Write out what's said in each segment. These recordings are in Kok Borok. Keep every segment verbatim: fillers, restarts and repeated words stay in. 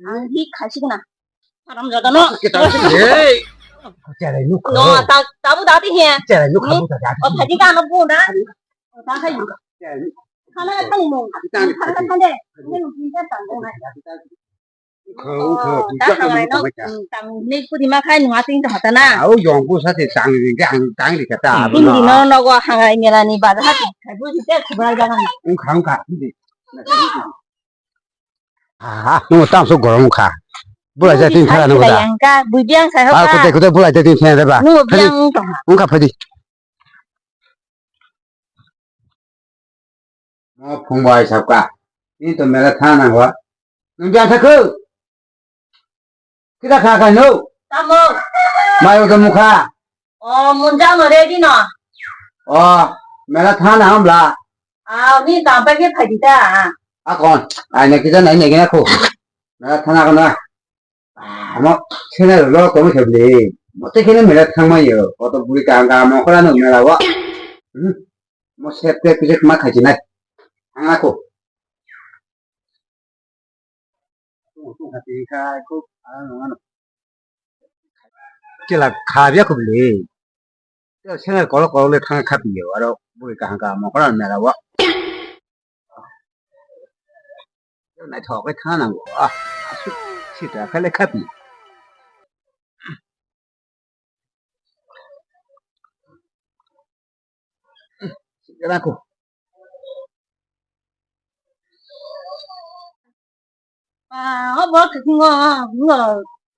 Ang hi khaisi gana. Haram jada no. Hey. Cherai nuk. No, ta, tabu dati he. Cherai nuk khabu ta dati. O phaji ka no bu na. O ta khai. Khana ka thani mo. Khana ka thani. Ni nu pinta tang mo na. Khau khau. Ta hangai no. Tang ni pudi ma khai nu ating ta hata na. Au yong ku sa te tang ni ang tang ni ka ta. Hindi no no go hangai mela ni ba ha. Khai bu te khubra jaga. Ung khang ka. Ha, nung tang so gorong kha. Bulai jai tin thara nung da. Yang ka, bui biang sai ho ka. Kutai kutai bulai jai tin thara ba. Nung biang tong ha. Nung kha phadi. Mo phung bai sab ka. Ni to mela tha nang wa. Nung biang tha khu. Kita kha khai no. Tamo. Mai o to mukha. O, munjang no ready no. O, mela thana ambla. A, ni tampai ke phaidi ta. Akon, ai ne kisa nai ne gena ko. Mela thana ko na. Amo sene lo ko mo khebli. Mo te kene mela thang ma yo. Ko to buri ka ga mo kora no mela wa. Hmm. Mo sep te kisa ma khai chinai. Thang ako. Chela khabya kubli. Chela sene kolo kolo le thang khapi yo. Aro buri kahang ka mo kora mela wa. Naithok khe thang nango. Ah, aswk sitra khe le khapi. Rako. Ah, o borok thwkngo, ngo,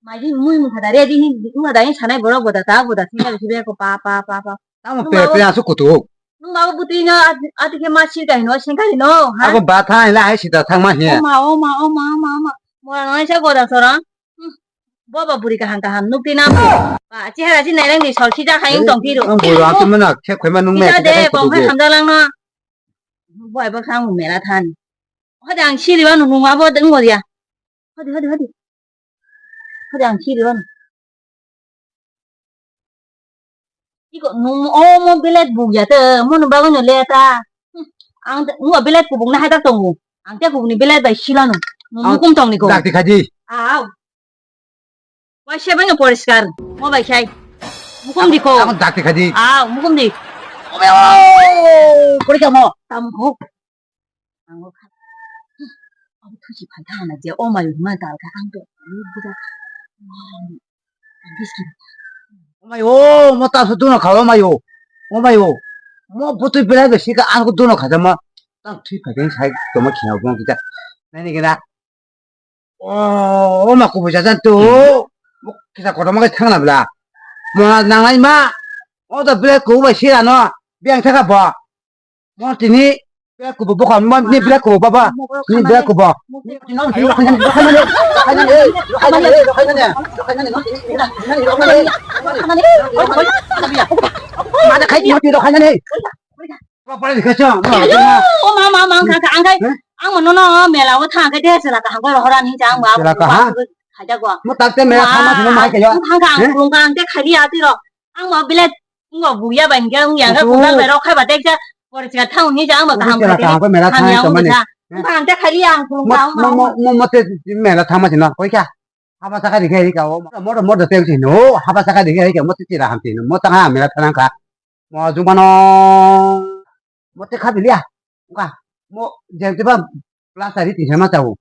maji mui mukha da ready hin, mukha da hin sanai borok boda ta, boda thwknai bithi beko pa, pa, pa, pa. Tamo pe, pe aswk kutuk. Nwng ma bo bwtwi no, ati khe ma sir kahino, seng kahino, ha? Abo ba tha, ila hai sida thang ma hiya. O ma, o ma, o ma, o ma, o ma. Mora no sa goda sora. Hmm. Bo ba buri kaham kaham nuk ti nam. Ba chehara si nairang di sol sida hai wng tong phiro. Ang buru atu mana khep khaima nung me. Sida de, bong khai hamda lang no. Bo ai bo khang mela than. Hadi ang siri ba nung ma bo deng bo ya. Hadi, hadi, hadi. Hadi ang siri ba. Iko nung o mo belet buk ya te mo nung bagwi no le ta. Hmm, ang te nung belet kubuk na hai ta tongo. Ang te kubuk ni belet bai sila no. Nung mukum tong ni ko. Dakti khaji. Aw. Wai se bai no poriskar. Mo bai khai. Mukum di ko. Ang dakti khaji. Aw, mukum di. Obe o. Kori kamo. Tam ko. Ang o kha. Abo thuchi phai tha na je o mai ruma dal kha ang to. Buda. Ang biski. O mai o, mo ta su duno kha o mai o. O mai o. Mo butui belai be sika ang duno kha ma. Tang thui phai den sai to ma khina bong kita. Nani gena. O, o ma kubui jajan tu. Mo kita kotor ma thang na bla. Mo nangnai ma. O da belai kubui sira no. Biang thaka bo. Mo tini black kubo bokha, mo ni black kubo baba, ni black kubo. Mana khai ni rokhainani. Papa ni khacha. O ma, ma, ma, ang kha, ang khai. Ang mo no, no, mela o thang khai de sela ka hang ko rohora ni jang ba. Sela ka ha? Khaja go. Mo tak te mela thang ma thang ma khai ya. Ang kha, ang kurung kha, ang te khai ya ti ro. Ang mo bilet ngo buya bai hingke wng yang khe kudal bai rok khai ba tek ja por chika thang hing ja ang ba kaham khai kaham khai mela thang tong mani. Ang kaham te khai ang khulum mo kaham mo mo mo te mela thang ma sino koi kha haba saka dikhe ri ka o mo mo mo te sino haba saka dikhe ri ka mo te tira ham sino mo ta ha mela thang kha mo jumano mo te kha bilia ka mo jeng te ba plaster ri ti ma ta o.